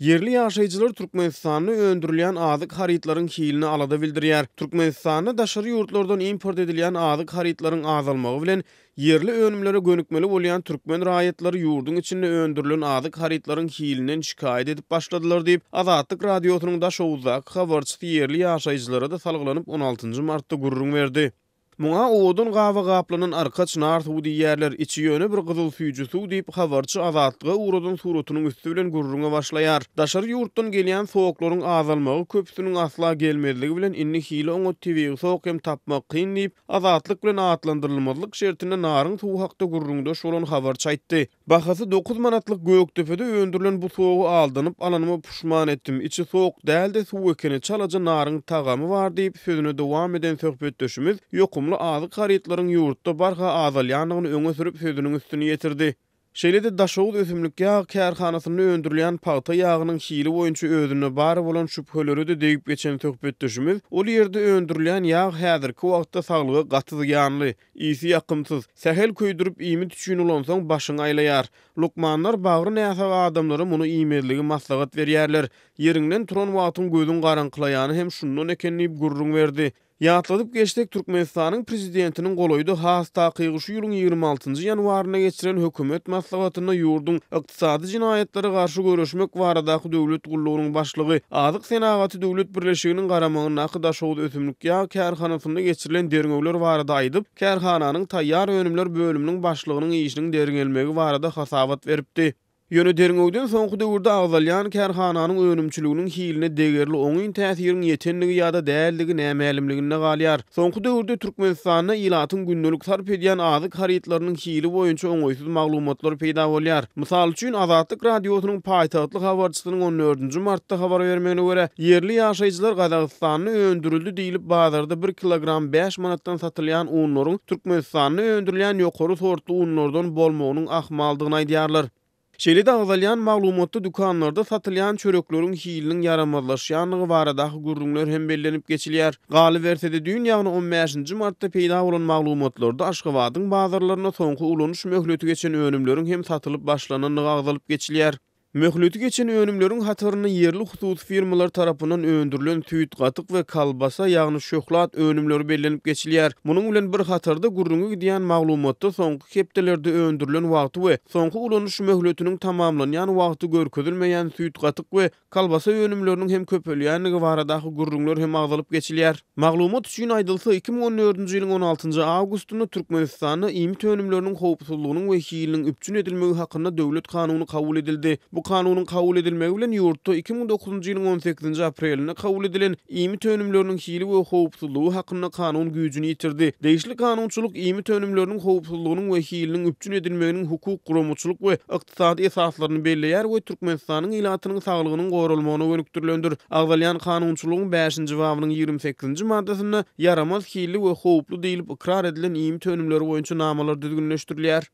Ýerli ýaşaýjylar Türkmenistanda öndürilýän azyk harytlaryň hiline alada bildirýär. Türkmenistanda daşary ýurtlardan import edilýän azyk harytlaryň azalmagy bilen, ýerli önümlere gönükmeli bolýan türkmen raýatlary ýurduň içinde öndürilen azyk harytlaryň hilinden şikaýat edip başladylar diýip, Azatlyk Radiosynyň Daşoguzdaky habarçysy ýerli ýaşaýjylara-da salgylanyp, on altynjy martda gürrüň berdi. Muňa owadan gaba gaplanan arkaç nar suwy diýýärler, içi ýöne bir gyzyl süýji suw diýip, habarçy Azatlyga ugradan suratynyň üsti bilen gürrüňe başlaýar. Daşary ýurtdan gelýän soklaryň azalmagy, köpüsiniň asla gelmezligi bilen indi hili oňat tebigy sok hem tapmak kyn diýip, Azatlyk bilen atlandyrylmazlyk şertinde naryň suwy hakda gürrüňdeş bolan habarçy aýtdy. Bahasy dokuz manatlyk Gökdepede öndürilen bu sogy aldanyp alanyma puşman etdim. Içi sok däl-de suw ekeni, çalaja naryň tagamy bar diýip, sözüne dowam eden söhbetdeşimiz ýokumly azyk harytlaryň ýurtda barha azalýandygyny öňe sürüp sözüniň üstüni ýetirdi. Şeýle-de Daşoguz ösümlik ýag kärhanasynda öndürilýän pagta ýagynyň hili boýunça özünde bar bolan şübhelere-de degip geçen söhbetdeşimiz ol ýerde öndürilýän ýag häzirki wagtda saglyga gaty zyýanly, Ysy ýakymsyz. Sähel köýdürip iýmit üçin ulansaň başyňy aýlaýar. Lukmanlar bagry näsag adamlara muny iýmezligi maslahat berýärler. Ýeriňden turan wagtyň gözüň garaňkylaýany hem şundan eken diýip gürrüň berdi. Ýatladyp geçsek, Türkmenistanyň Prezidentiniň golaýda, has takygy şu ýylyň 26-njy ýanwarynda geçiren hökümet maslahatynda ýurduň Ykdysady jenaýatlara garşy göreşmek baradaky döwlet gullugynyň başlygy, Azyk senagaty döwlet birleşiginiň garamagyndaky Daşoguz ösümlik ýag kärhanasynda geçirilen derňewler barada aýdyp, kärhananyň taýýar önümler bölüminiň başlygynyň işiniň derňelmegi barada hasabat beripdi. Ýöne derňewden soňky döwürde agzalýan kärhananyň önümçiliginiň hiline degerli oňyn täsiriň ýetendigi ýa-da däldigi nämälimliginde galýar. Soňky döwürde Türkmenistanda ilatyň gündelik sarp edýän azyk harytlarynyň hili boýunça oňaýsyz maglumatlar peýda bolýar. Mysal üçin, Azatlyk Radiosynyň paýtagtly habarçysynyň on dördünji martda habar bermegine görä, ýerli ýaşaýjylar Gazagystanda öndürildi diýlip bazarda bir kilogram bäş manatdan satylýan unlaryň Türkmenistanda öndürilýän ýokary sortly unlardan bolmagynyň ahmaldygyny aýdýarlar. Şeýle-de agzalýan maglumatda dükanlarda satylýan çörekleriň hiliniň ýaramazlaşýandygy baradaky gürrüňler hem bellenip geçilýär. Galyberse-de, düýn, ýagny on bäşinji martda peýda bolan maglumatlarda Aşgabadyň bazarlarynda soňky ulanyş möhleti geçen önümleriň hem satylyp başlanandygy agzalyp geçilýär. Möhleti geçen önümleriň hatarynda ýerli hususy firmalar tarapyndan öndürilen süýt, gatyk we kolbasa, ýagny şöhlat önümleri bellenip geçilýär. Munuň bilen bir hatarda, gürrüňi gidýän maglumatda soňky hepdelerde öndürilen wagty we soňky ulanyş möhletiniň tamamlanýan wagty görkezilmeýän süýt-gatyk we kolbasa önümleriniň hem köpelýändigi baradaky gürrüňler hem agzalyp geçilýär. Maglumat üçin aýdylsa, 2014-nji ýylyň on altynjy awgustynda Türkmenistanda iýmit önümleriniň howpsuzlygynyň we hiliniň üpjün edilmegi hakynda döwlet kanuny kabul edildi. Bu kanunyň kabul edilmegi bilen ýurtda 2009-njy ýylyň on sekizinji aprelinde kabul edilen Iýmit önümleriniň hili we howpsuzlygy hakynda kanun güýjüni ýitirdi. Degişli kanunçylyk iýmit önümleriniň howpsuzlygynyň we hiliniň üpjün edilmeginiň hukuk, guramaçylyk we ykdysady esaslaryny belleýär we Türkmenistanyň ilatynyň saglygynyň goralmagyna gönükdirilendir. Agzalýan kanunçylygyň bäşinji babynyň 28-nji maddasynda ýaramaz hilli we howply diýlip ykrar edilen iýmit önümleri boýunça namalar düzgünleşdirilýär.